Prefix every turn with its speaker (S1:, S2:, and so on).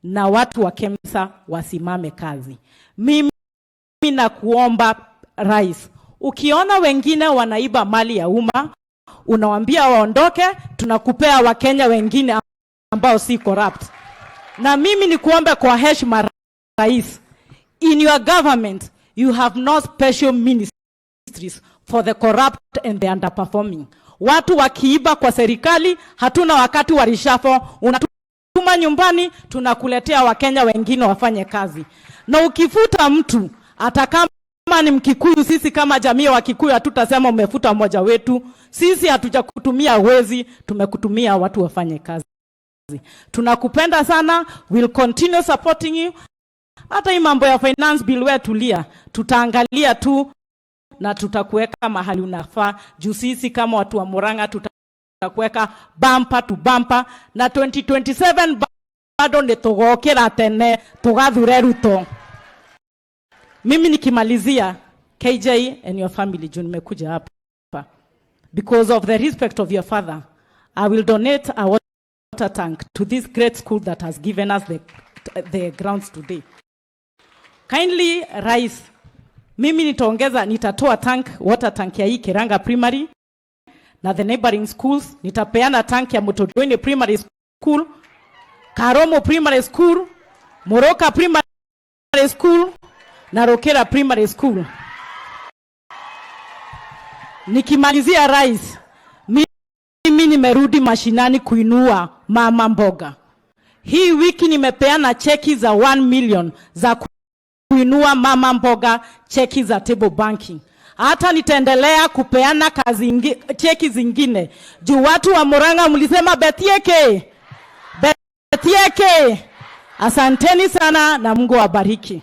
S1: Na watu wa KEMSA wasimame kazi. Mimi nakuomba, Rais, ukiona wengine wanaiba mali ya umma, unawambia waondoke, tunakupea Wakenya wengine ambao si corrupt. Na mimi nikuombe kwa heshima, Rais, in your government you have no special ministries for the corrupt and the underperforming. Watu wakiiba kwa serikali, hatuna wakati wa reshuffle, unatuma nyumbani, tunakuletea Wakenya wengine wafanye kazi. Na ukifuta mtu, hata kama ni Mkikuyu, sisi kama jamii ya Wakikuyu hatutasema umefuta mmoja wetu. Sisi hatujakutumia wezi, tumekutumia watu wafanye kazi. Tunakupenda sana, we'll continue supporting you. Hata hii mambo ya Finance Bill, wewe tulia, tutaangalia tu na tutakuweka mahali unafaa. Juu sisi kama watu wa Murang'a tutakuweka bumper to bumper, na 2027 bado nĩ tũgokĩra tene tũgathure Ruto. Mimi nikimalizia, KJ and your family, juu nimekuja hapa because of the respect of your father, I will donate a water tank to this great school that has given us the grounds today. Kindly, Rais, mimi nitaongeza, nitatoa tank, water tank ya hii Kiranga Primary na the neighboring schools. Nitapeana tank ya Mutodoini Primary School, Karomo Primary School, Moroka Primary School na Rokera Primary School. Nikimalizia, Rais, mimi nimerudi mashinani kuinua mama mboga. Hii wiki nimepeana cheki za 1 million za kuinua mama mboga, cheki za table banking. Hata nitaendelea kupeana kazi cheki zingine juu watu wa Murang'a mlisema Betieke, Betieke. Asanteni sana na Mungu awabariki.